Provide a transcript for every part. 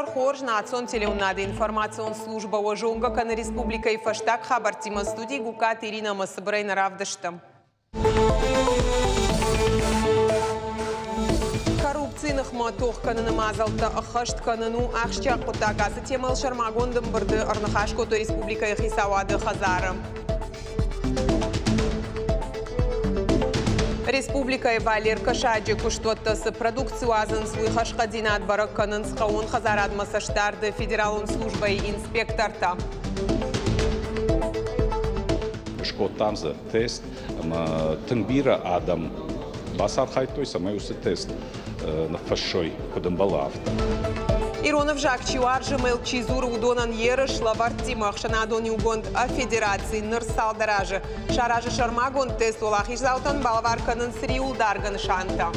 Изӕр хорз национ телеуынынады информацион службӕ уӕ зонгӕ кӕны республикӕйы фӕстаг хабӕрттимӕ студийы Гуккаты Иринӕ ӕмӕ цыбырӕй нӕ равдысты. Коррупцийы ныхмӕ тох кӕныны мадзӕлттӕ ӕххӕст кӕнын у ахсджиаг хъуыддаг. Ацы темӕйыл сӕрмагонд ӕмбырды ӕрныхас кодтой республикӕйы хицауады хӕдзары. Республикӕйы балеркӕсаджы куыстуӕттӕ цы продукци уадзынц, уый хӕрзхъӕддзинад бӕрӕг кӕнынц хъӕууон хӕдзарадмӕ цӕстдарды федералон службӕйы инспектортӕ. Скодтам дзы тест ӕмӕ тынг бирӕ адӕм бацархайдтой, цӕмӕй уыцы тест ныффыссой, куыд ӕмбӕлы, афтӕ. Ирон ӕвзаг чи уарзы ӕмӕ йыл чи дзуры, уыдонӕн ерыс лӕвӕрттимӕ ӕхсӕнадон иугонд федераци ныр цалдӕр азы саразы сӕрмагонд тест уӕлахиздзаутӕн балӕвар кӕнынц риуылдаргӕ нысантӕ.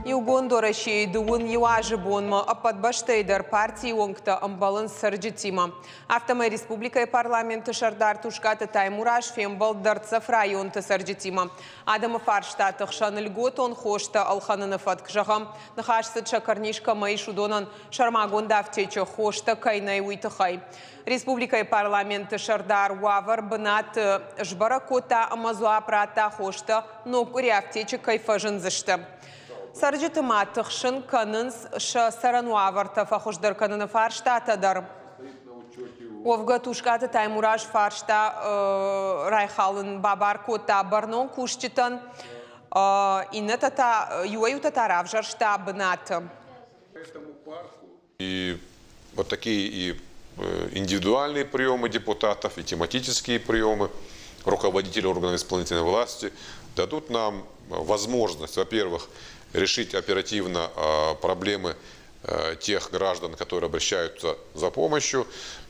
Иугонд Уӕрӕсейы дыууын иу азы бонмӕ ӕппӕт бӕстӕйы дӕр партийы уӕнгтӕ ӕмбӕлынц цӕрджытимӕ. Афтӕмӕй республикӕйы парламенты сӕрдар Тускъаты Таймураз фембӕлд дӕрддзӕф районты цӕрджытимӕ. Адӕмы фарстаты хсӕн льготон хостӕ ӕлхӕныны фӕтк, зӕгъӕм, ныхас цыд сӕкӕрниз кӕмӕ ис, уыдонӕн сӕрмагонд афтечы хостӕ кӕй нӕй, уый тыххӕй. Республикӕйы парламенты сӕрдар уавӕр бынаты сбӕрӕг кодта ӕмӕ дзуапп радта хостӕ ног къуыри афтечы кӕй фӕзындзысты. Цӕрджыты ма тыхсын кӕнынц сӕ цӕрӕн уавӕртӕ фӕхуыздӕр кӕныны фарстатӕ дӕр. Уӕвгӕ Тускъаты Таймураз фарста райхалын бабар кодта бӕрнон кусджытӕн, иннӕтӕ та, иуӕй-иутӕ та равзӕрста бынаты. И вот такие и индивидуальные приемы депутатов, и тематические приемы руководителей органов исполнительной власти дадут нам возможность, во-первых, решить оперативно проблемы тех граждан, которые обращаются за помощью,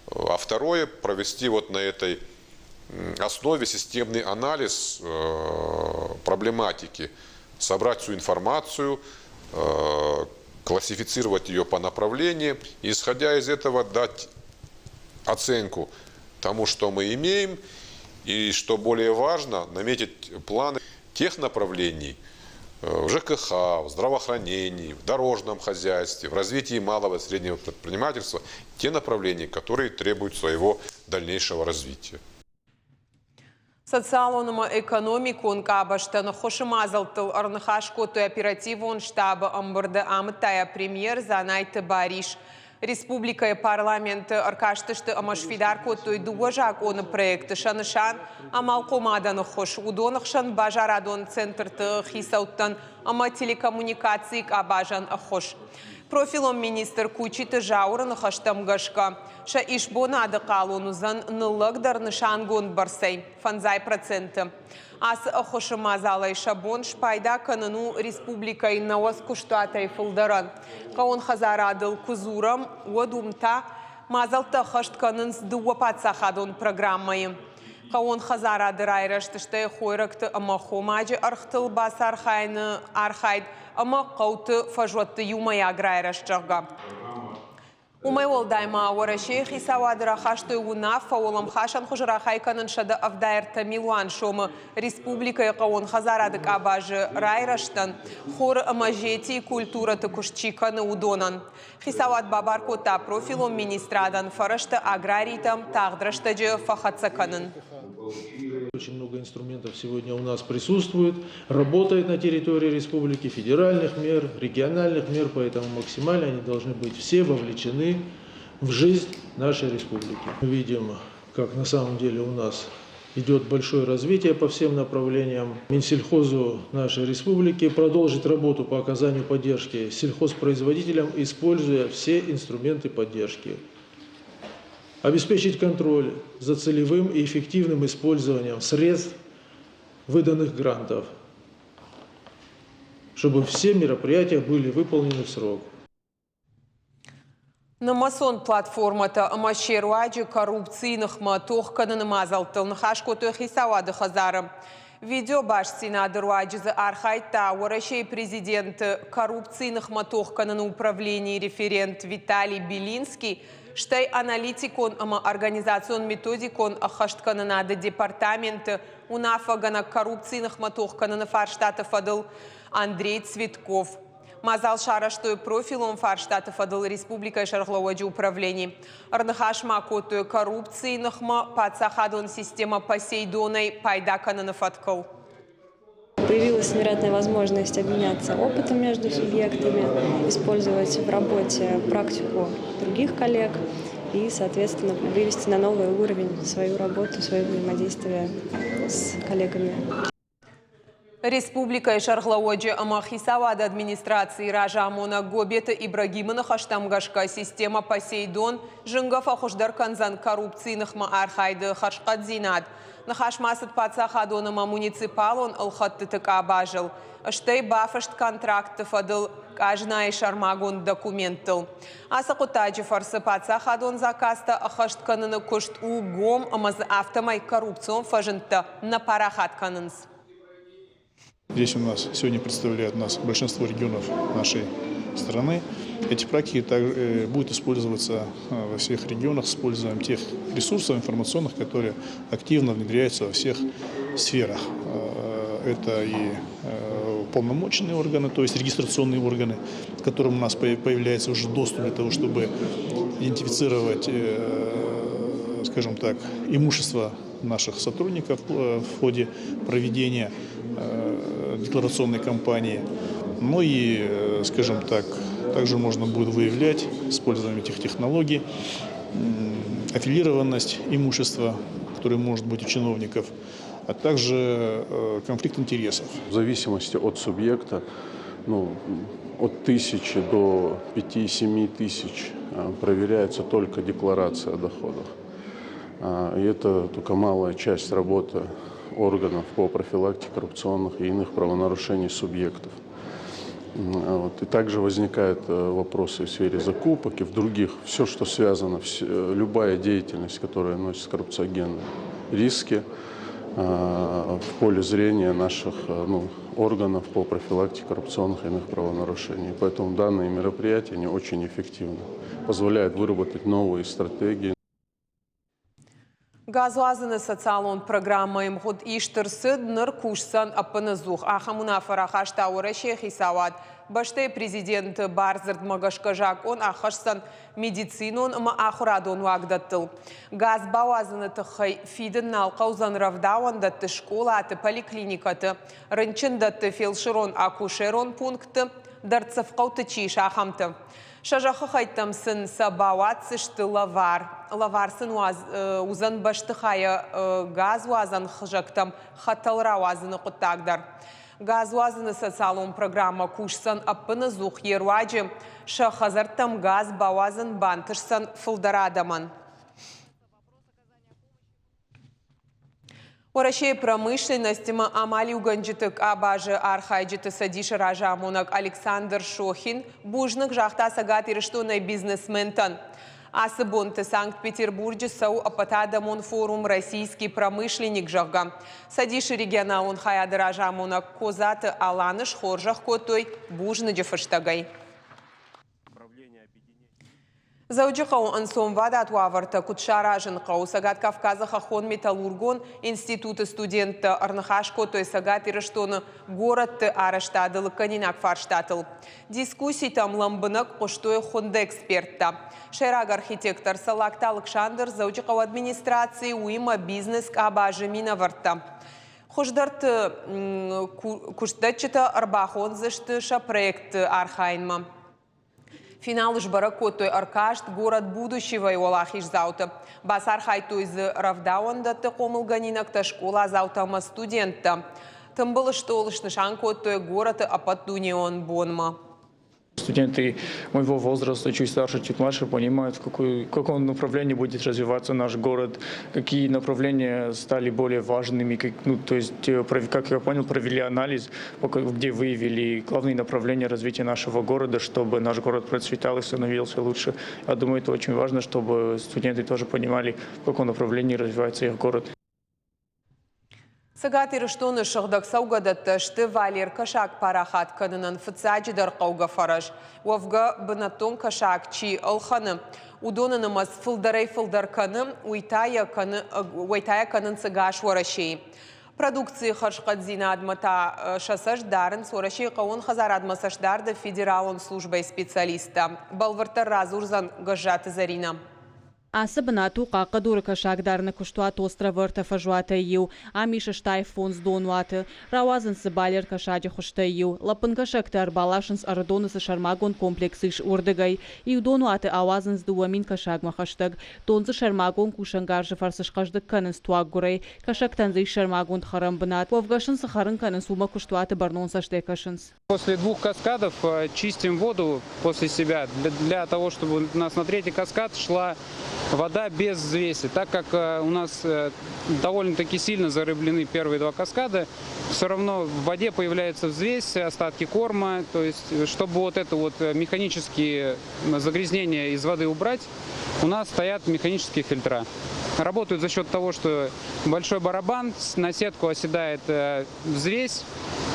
а второе, провести вот на этой основе системный анализ проблематики, собрать всю информацию, классифицировать ее по направлениям, и, исходя из этого, дать оценку тому, что мы имеем, и, что более важно, наметить планы тех направлений в ЖКХ, в здравоохранении, в дорожном хозяйстве, в развитии малого и среднего предпринимательства, те направления, которые требуют своего дальнейшего развития. Социалон ӕмӕ экономикон къабӕзтӕн ӕххуысы мадзӕлттыл ӕрныхас кодтой оперативон штабы ӕмбырды, амыдта йӕ премьер Дзанайты Барис. Республикӕйы парламенты ӕркастысты ӕмӕ сфидар кодтой дыууӕ закъоны проекты сӕ нысан амалхъомадӕн ӕххуыс, уыдоны хсӕн базарадон центрты хицӕуттӕн ӕмӕ телекоммуникацийы къабазӕн ӕххуыс. Профилон министр Кучиты Зауыры ныхӕстӕм гӕсгӕ, Сӕ исбонады хъалон уыдзӕн ныллӕгдӕр нысангонд бӕрцӕй, 5%. Ацы ӕххуысы мадзалӕй сӕ бон спайда кӕнын у республикӕйы нӕуӕдз куыстуатӕй фылдӕрӕн. Хъӕууон хӕдзарадыл куы дзурӕм, уӕд уым та мадзӕлттӕ ӕххӕст кӕнынц дыууӕ паддзахадон программӕйы. Хъӕууон хӕдзарады райрӕзт, стӕй хойрӕгты ӕмӕ хомаджы ӕргътыл бацархайыны архайд ӕмӕ хъӕуты фӕзуӕтты иумӕйаг райрӕзт, зӕгъгӕ. Уымӕй уӕлдай ма Уӕрӕсейы хицауады рахастой уынаффӕ уӕлӕмхасӕн хуызы рахай кӕнын 173 милуан сомы республикӕйы хъӕууон хӕдзарады къабазы райрӕзтӕн, хоры ӕмӕ зетийы культурӕты куыст чи кӕны, уыдонӕн. Хицауад бабар кодта профилон министрадӕн фӕрӕзтӕ аграрийтӕм тагъд рӕстӕджы фӕхӕццӕ кӕнын. Очень много инструментов сегодня у нас присутствует, работает на территории республики, федеральных мер, региональных мер, поэтому максимально они должны быть все вовлечены в жизнь нашей республики. Мы видим, как на самом деле у нас идет большое развитие по всем направлениям. Минсельхозу нашей республики продолжить работу по оказанию поддержки сельхозпроизводителям, используя все инструменты поддержки. Обеспечить контроль за целевым и эффективным использованием средств, выданных грантов, чтобы все мероприятия были выполнены в срок. Нымӕцон платформӕтӕ ӕмӕ се руаджы коррупцийы ныхмӕ тох кӕныны мадзӕлттыл ныхас кодтой хицауады хӕдзары. Видеобастдзинады руаджы дзы архайдта Уӕрӕсейы президенты коррупцийы ныхмӕ тох кӕныны управленийы референт Виталий Белинский, стӕй аналитикон ӕмӕ организацион-методикон ӕххӕсткӕнынады департаменты уынаффӕгӕнӕг коррупцийы ныхмӕ тох кӕныны фарстаты фӕдыл Андрей Цветков. Мадзал сарӕзтой профилон фарстаты фӕдыл республикӕйы сӕргълӕууӕджы управлени. Ӕрныхас ма кодтой коррупцийы ныхмӕ паддзахадон системӕ Посейдон-ӕй пайда кӕныны фӕткыл. Появилась невероятная возможность обменяться опытом между субъектами, использовать в работе практику других коллег и, соответственно, вывести на новый уровень свою работу, свое взаимодействие с коллегами. Республикӕйы сӕргълӕууӕджы ӕмӕ хицауады администрацийы разамонӕг Гобеты Ибрагимы ныхӕстӕм гӕсгӕ системӕ Посейдон зынгӕ фӕхуыздӕр кӕндзӕн коррупцийы ныхмӕ архайды хӕрзхъӕддзинад. Ныхас ма цыд паддзахадон ӕмӕ муниципалон ӕлхӕдтыты къабазыл, стӕй бафыст контрактты фӕдыл къазнайы сӕрмагонд документтыл. Ацы хъуыддаджы фӕрцы паддзахадон заказтӕ ӕххӕст кӕныны куыст у гом ӕмӕ дзы афтӕмӕй коррупцион фӕзындтӕ нӕ парахат кӕнынц. Здесь у нас сегодня представляют нас большинство регионов нашей страны. Эти практики также будут использоваться во всех регионах с использованием тех ресурсов информационных, которые активно внедряются во всех сферах. Это и уполномоченные органы, то есть регистрационные органы, к которым у нас появляется уже доступ для того, чтобы идентифицировать, скажем так, имущество наших сотрудников в ходе проведения декларационной кампании. Ну и, скажем так, также можно будет выявлять с использованием этих технологий аффилированность имущества, которое может быть у чиновников, а также конфликт интересов. В зависимости от субъекта, ну, от 1000 до 5-7 тысяч проверяется только декларация о доходах. И это только малая часть работы органов по профилактике коррупционных и иных правонарушений субъектов. Вот. И также возникают вопросы в сфере закупок и в других. Все, что связано, любая деятельность, которая носит коррупциогенные риски, в поле зрения наших ну, органов по профилактике коррупционных и иных правонарушений. Поэтому данные мероприятия, они очень эффективны, позволяют выработать новые стратегии. Газуадзыны социалон программӕйы мгъуыд ист ӕрцыд, ныр кусдзӕн ӕппынӕдзух. Ахӕм уынаффӕ рахаста Уӕрӕсейы хицауад. Бӕстӕйы президенты бардзырдмӕ гӕсгӕ закъон аххӕсдзӕн медицинон ӕмӕ ахуырадон уагдӕттыл. Газ бауадзыны тыххӕй фидын нал хъӕудзӕн рӕвдауӕндӕтты, скъолаты, поликлиникӕты, рынчындӕтты, фелсырон-акушерон пунктты, дӕрддзӕф хъӕуты чи ис, ахӕмты. Сӕ зӕххы хӕйттӕм сын сӕ бауадздзысты лӕвар. Лӕвар сын уыдзӕн бӕстыхайӕ газуадзӕн хызӕгтӕм хӕтӕл рауадзыны хъуыддаг дӕр. Газуадзыны социалон программӕ кусдзӕн ӕппынӕдзух йе руаджы сӕ хӕдзӕрттӕм газ бауадзын бантысдзӕн фылдӕр адӕмӕн. Уӕрӕсейы промышленность ӕмӕ амалиугӕнджыты къабазы архайджыты цӕдисы разамонӕг Александр Шохин бузныг загъта Цӕгат Ирыстонӕй бизнесментӕн. Ацы бонты Санкт-Петербурджы цӕуы ӕппӕтадӕмон форум «Российский промышленник», зӕгъгӕ. Цӕдисы регионалон хайады разамонӕг Козаты Аланы схорзӕх кодтой бузныджы фыстӕгӕй. Дзӕуджыхъӕуы ӕнцонвадат уавӕртӕ куыд саразын хъӕуы, Цӕгат Кавказы хӕххон-металлургон институты студенттӕ ӕрныхас кодтой Цӕгат Ирыстоны горӕтты арӕзтады лыггӕнинаг фарстатыл. Дискусситӕм лӕмбынӕг хъуыстой хуынд эксперттӕ. Сӕйраг архитектор Цӕллагты Алыксандр, Дзӕуджыхъӕуы администрацийы, уыимӕ бизнес-къабазы минӕвӕрттӕ. Хуыздӕрты куыстдӕтджытӕ ӕрбахондзысты сӕ проектты архайынмӕ. Финалы сбӕрӕг кодтой ӕркаст «Город будущего»-йы уӕлахиздзауты. Бацархайдтой дзы рӕвдауӕндӕтты хъомылгӕнинӕгтӕ, скъоладзаутӕ ӕмӕ студенттӕ. Тымбыл стъол снысан кодтой горӕты ӕппӕтдунеон бонмӕ. Студенты моего возраста, чуть старше, чуть младше, понимают, в каком направлении будет развиваться наш город, какие направления стали более важными. Как, ну, то есть, как я понял, провели анализ, где выявили главные направления развития нашего города, чтобы наш город процветал и становился лучше. Я думаю, это очень важно, чтобы студенты тоже понимали, в каком направлении развивается их город. Цӕгат Ирыстоны сыгъдӕг цӕугӕдӕттӕ сты валер кӕсаг парахат кӕнынӕн фыццаджыдӕр хъӕугӕ фӕрӕз. Уӕвгӕ, бынӕттон кӕсаг чи ӕлхӕны, уыдоны нымӕц фылдӕрӕй-фылдӕр кӕны, уый та йӕ кӕны, уӕй та йӕ кӕнынц ӕгас Уӕрӕсейы. Продукцийы хӕрзхъӕддзинадмӕ та сӕ цӕст дарынц Уӕрӕсейы хъӕууон хӕдзарадмӕ цӕстдарды федералон службӕйы специалисттӕ. Бӕлвырддӕр радзурдзӕн Гӕззаты Зӕринӕ. Ацы бынат у Хъахъхъӕдуры кӕсагдарыны куыстуат Островы ӕртӕ фӕзуатӕй иу. Ам ис 85 донуаты. Рауадзынц дзы балер кӕсаджы хуызтӕй иу. Лӕппын кӕсӕгтӕ ӕрбаласынц Ӕрыдоны цы сӕрмагонд комплекс ис, уырдыгӕй. Иу донуаты ауадзынц 2000 кӕсагмӕ хӕстӕг. Дон дзы сӕрмагонд кусӕнгарзы фӕрцы схъӕздыг кӕнынц туаггуырӕй. Кӕсӕгтӕн дзы ис сӕрмагонд хӕрӕн бынат. Уӕвгӕ сын цы хӕрын кӕнынц, уымӕ куыстуаты бӕрнон цӕстӕй кӕсынц. После двух каскадов чистим воду после себя для того, чтобы у нас на третий каскад шла вода без взвеси. Так как у нас довольно-таки сильно зарыблены первые два каскада, все равно в воде появляется взвесь, остатки корма. То есть, чтобы вот это вот механические загрязнения из воды убрать, у нас стоят механические фильтра. Работают за счет того, что большой барабан на сетку оседает взвесь,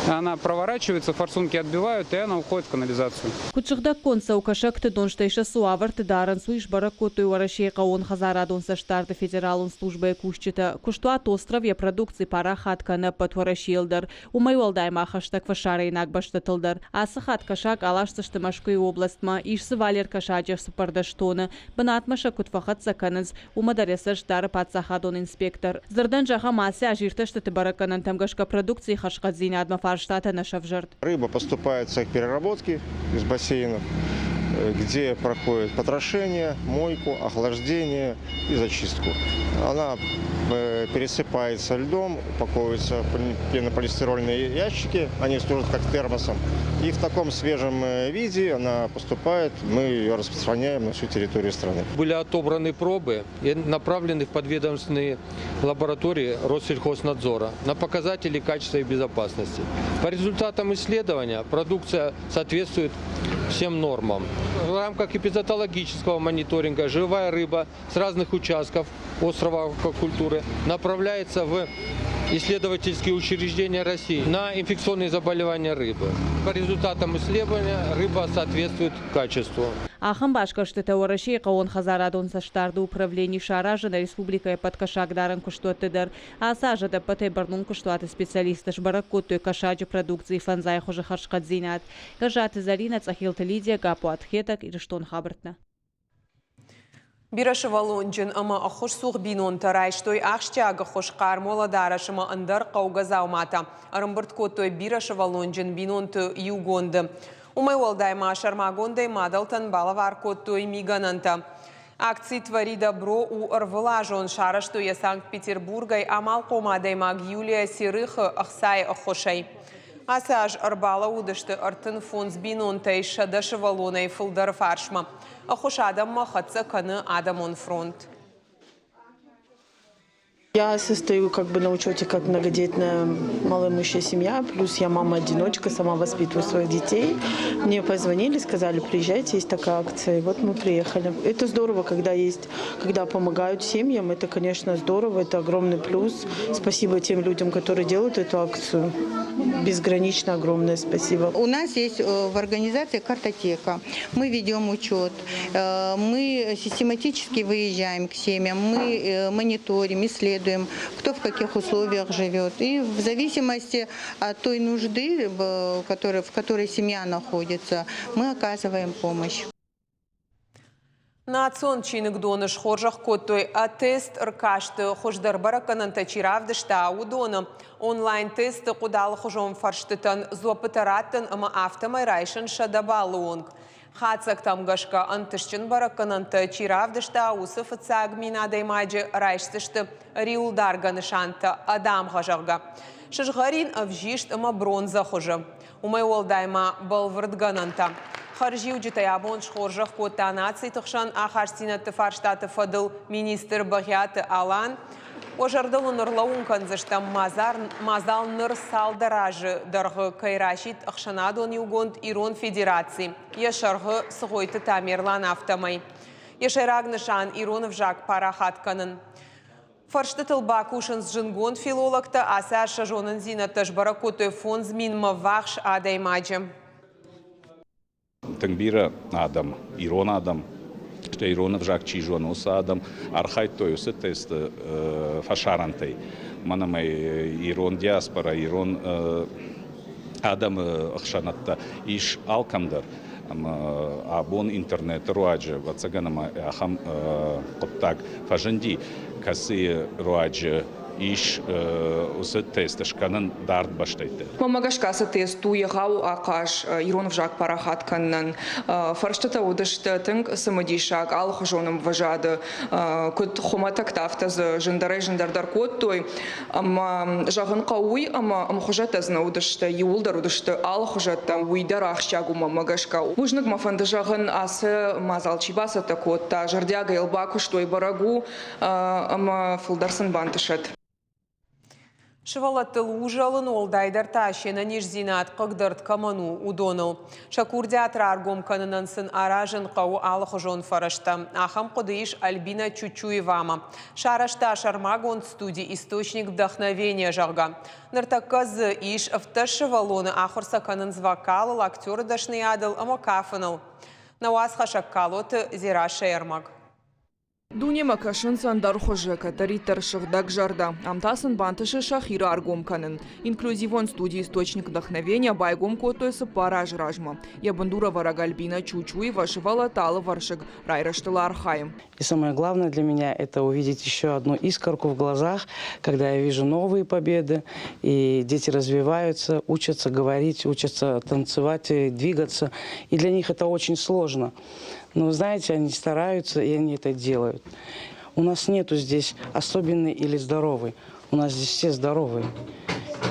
она проворачивается, форсунки отбивают, и она уходит в канализацию. Куыд сыгъдӕггонд цӕуы кӕсӕгты дон, стӕй сӕ цы уавӕрты дарынц, уый сбӕрӕг кодтой Уӕрӕсейы хъӕууон хӕдзарадон цӕстдарды федералон службӕйы кусджытӕ. Куыстуат Остров йӕ продукци парахат кӕны ӕппӕт Уӕрӕсейыл дӕр. Уымӕй уӕлдай ма хӕстӕг фӕсарӕйнаг бӕстӕтыл дӕр. Ацы хатт кӕсаг аласдзысты Мӕскуыйы областмӕ. Ис дзы валер кӕсаджы 14 тоны. Бынатмӕ сӕ куыд фӕхӕццӕ кӕнынц, уымӕ дӕр йӕ цӕст дары паддзахадон инспектор. Дзырдӕн зӕгъӕм, ацы аз иртӕстыты бӕрӕггӕнӕнтӕм гӕсгӕ продукцийы хӕрзхъӕддзинадмӕ фарстатӕ нӕ сӕвзӕрд. Рыба поступает в цех переработки из бассейнов, где проходит потрошение, мойку, охлаждение и зачистку. Она пересыпается льдом, упаковывается в пенополистирольные ящики, они служат как термосом. И в таком свежем виде она поступает, мы ее распространяем на всю территорию страны. Были отобраны пробы и направлены в подведомственные лаборатории Россельхознадзора на показатели качества и безопасности. По результатам исследования продукция соответствует всем нормам. В рамках эпизоотологического мониторинга живая рыба с разных участков острова аквакультуры направляется в исследовательские учреждения России на инфекционные заболевания рыбы. По результатам исследования рыба соответствует качеству. Ахӕм басгӕрстытӕ Уӕрӕсейы хъӕууон хӕдзарадон цӕстдарды управлени саразы нӕ республикӕйы ӕппӕт кӕсагдарӕн куыстуӕтты дӕр. Ацы аз ӕдӕппӕтӕй бӕрнон куыстуаты специалисттӕ сбӕрӕг кодтой кӕсаджы продукцийы фӕндзай хуызы хӕрзхъӕддзинад. Гӕззаты Зӕринӕ, Цъӕхилты Лидия, Гаппуаты Хетӕг, Ирыстоны хабӕрттӕ. Бирӕсывӕллонджын ӕмӕ ӕххуысцух бинонтӕ райстой ахсджиаг ӕххуыс хъарм уӕлӕдарӕс ӕмӕ ӕндӕр хъӕугӕ дзауматӕ. Ӕрӕмбырд кодтой бирӕсывӕллонджын бинонты иугонды. Уымӕй уӕлдай ма сӕрмагондӕй мадӕлтӕн балӕвар кодтой мигӕнӕнтӕ. Акци «Твори добро» у ӕрвылазон, сарӕзтой йӕ Санкт-Петербургӕй амалхъом адӕймаг Юлия Серыхы ӕхцайы ӕххуысӕй. Ацы аз ӕрбалӕууыдысты 35 бинонтӕй 100 сывӕллонӕй фылдӕры фарсмӕ. Ӕххуыс адӕммӕ хӕццӕ кӕны адӕмон фронт. Я состою как бы на учете как многодетная малоимущая семья, плюс я мама-одиночка, сама воспитываю своих детей. Мне позвонили, сказали, приезжайте, есть такая акция, и вот мы приехали. Это здорово, когда есть, когда помогают семьям, это, конечно, здорово, это огромный плюс. Спасибо тем людям, которые делают эту акцию. Безгранично огромное спасибо. У нас есть в организации картотека. Мы ведем учет, мы систематически выезжаем к семьям, мы мониторим, исследуем, кто в каких условиях живет. И в зависимости от той нужды, в которой семья находится, мы оказываем помощь. Национ чиныгдоны схорзӕх кодтой тест ӕркасты хуыздӕр бӕрӕггӕнӕнтӕ чи равдыста, уыдоны. Онлайн-тесты хъуыд алыхуызон фӕрстытӕн дзуӕппытӕ раттын ӕмӕ афтӕмӕй райсын 100 баллы онг. Хатдзӕгтӕм гӕсгӕ ӕнтыстджын бӕрӕггӕнӕнтӕ чи равдыста, уыцы фыццаг 1000 адӕймаджы райсдзысты риуылдаргӕ нысантӕ ӕдамгъӕ, зӕгъгӕ. Сызгъӕрин, ӕвзист ӕмӕ бронзӕ хуызы. Уымӕй уӕлдай ма бӕлвырдгӕнӕнтӕ. Хӕрзиуджытӕй абон схорзӕх кодта нациты хсӕн ахастдзинӕдты фарстаты фӕдыл министр Бӕгъиаты Алан. Уӕ зӕрдыл ын ӕрлӕууын кӕндзыстӕм, мадзал ныр цалдӕр азы дӕргъы кӕй расидт ӕхсӕнадон иугонд Ирон Федераци, йӕ сӕргъы Цгъойты Тамерлан, афтӕмӕй. Йӕ сӕйраг нысан – ирон ӕвзаг парахат кӕнын. Фӕрстытыл бакусынц зындгонд филологтӕ. Ацы аз сӕ зонындзинӕдтӕ сбӕрӕг кодтой 5000-мӕ ввахс адӕймаджы. Тынг бирӕ адӕм, ирон адӕм, стӕй ирон ӕвзаг чи зоны, уыцы адӕм архайдтой уыцы тесты фӕсарӕнтӕй. Мӕн ӕмӕ ирон диаспора, ирон адӕмы ӕхсӕнадтӕ ис алкӕмдӕр. Ӕмӕ абон интернеты руаджы, ӕвӕццӕгӕн, ӕмӕ ахӕм хъуыддаг фӕзынди, кӕцыйы руаджы ис уыцы тест скӕнын дард бӕстӕты. Мӕнмӕ гӕсгӕ ацы тест у егъау ахъаз ирон ӕвзаг парахат кӕнынӕн. Фӕрстытӕ уыдысты тынг цымыдисаг, алыхуызон ӕмвӕзады. Куыд хуымӕтӕгтӕ, афтӕ дзы зындӕрӕй-зындӕрдӕр кодтой. Ӕмӕ зӕгъын хъӕуы уый, ӕмӕ ӕмхуызӕттӕ дзы нӕ уыдысты, иууылдӕр уыдысты алыхуызӕттӕ. Уый дӕр ахсджиаг у мӕнмӕ гӕсгӕ. Бузныг мӕ фӕнды зӕгъын, ацы мадзал чи бацӕттӕ кодта, зӕрдиагӕй йыл бакуыстой, бӕрӕг у, ӕмӕ фылдӕр сын бантысӕд. Сывӕллӕттыл узӕлын, уӕлдайдӕр та се нӕниздзинад хъыгдӕрд кӕмӕн у, уыдоныл. Сӕ курдиат раргом кӕнынӕн сын аразын хъӕуы алыхуызон фӕрӕзтӕ. Ахӕм хъуыды ис Альбина Чучуевамӕ. Сарӕзта сӕрмагонд студи «Источник вдохновения», зӕгъгӕ. Ныртӕккӕ дзы ис 17 сывӕллоны, ахуыр сӕ кӕнынц вокалыл, актеры дӕсныйадыл ӕмӕ кафыныл. Нӕ уацхӕссӕг Калоты Дзерассӕйы ӕрмӕг. Дунемӕ кӕсынц ӕндӕр хуызы, кӕддӕриддӕр сыгъдӕг зӕрдӕ. Ам та сын бантысы сӕхи раргом кӕнын. Инклюзивон студи «Источник вдохновения» байгом кодтой 4 азы размӕ. Йӕ бындурӕвӕрӕг Альбина Чучуева сывӕллӕтты алывӕрсыг райрӕзтыл архайы. И самое главное для меня – это увидеть еще одну искорку в глазах, когда я вижу новые победы, и дети развиваются, учатся говорить, учатся танцевать и двигаться. И для них это очень сложно. Но, знаете, они стараются, и они это делают. У нас нету здесь особенный или здоровый. У нас здесь все здоровые.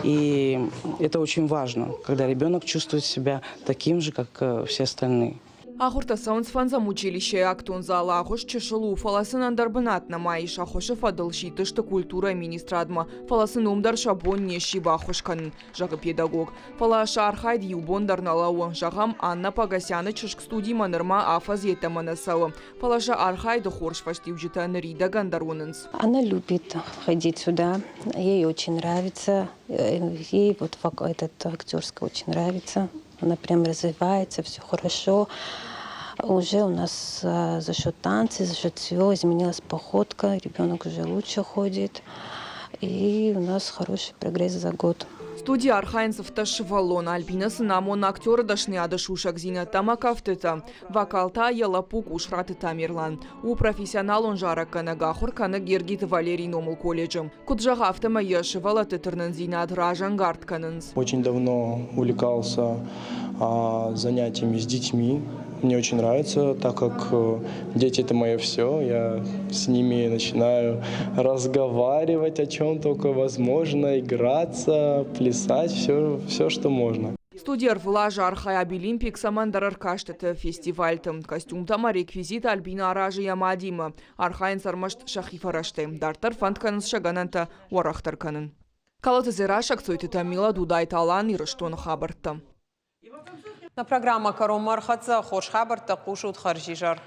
И это очень важно, когда ребенок чувствует себя таким же, как все остальные. Ахуыртӕ цӕуынц фӕндзӕм училищейы актон залы. Агъуыст чысыл у, фӕлӕ сын ӕндӕр бынат нӕма ис. Ӕххуысы фӕдыл сидтысты культурӕйы министрадмӕ, фӕлӕ сын уым дӕр сӕ бон не сси баххуыс кӕнын, зӕгъы педагог. Фӕлӕ сӕ архайд иу бон дӕр нӕ лӕууы. Зӕгъӕм, Анна Погосяны чызг студимӕ нырма афӕдз йеддӕмӕ нӕ цӕуы, фӕлӕ сӕ архайды хорз фӕстиуджытӕ ныридӕгӕн дӕр уынынц. Она любит ходить сюда, ей очень нравится, ей вот этот актерский очень нравится. Она прям развивается, все хорошо. Уже у нас за счет танца, за счет всего изменилась походка, ребенок уже лучше ходит. И у нас хороший прогресс за год. Студийы архайынц 17 сывӕллоны. Альбинӕ сын амоны актеры дӕсныйады сусӕгдзинӕдтӕ ӕмӕ кӕфтытӕ. Вокал та йӕ лӕппу Къусраты Тамерлан. У профессионалон зарӕггӕнӕг, ахуыр кӕны Гергиты Валерийы номыл колледжы. Куыд зӕгъы, афтӕмӕй йӕ сывӕллӕтты тырнындзинад разӕнгард кӕнынц. Очень давно увлекался занятиями с детьми. Мне очень нравится, так как дети – это мое все. Я с ними начинаю разговаривать о чем только возможно, играться, плясать, все, все что можно. Студи ӕрвылаз архайы Абилимпикс ӕмӕ ӕндӕр ӕркастыты, фестивальты. Костюмтӕ ӕмӕ реквизит Альбина аразы йӕ мадимӕ. Архайынц ӕрмӕст сӕхи фӕрӕзтӕй. Дарддӕр фӕнд кӕнынц сӕ гӕнӕнтӕ уӕрӕхдӕр кӕнын. Калоты Дзерассӕ, Кцойты Тамила, Дудайты Алан, Ирыстоны хабӕрттӕ. Нӕ программӕ кӕронмӕ ӕрхӕццӕ. Хорз хабӕрттӕ хъусут хӕрзизӕр.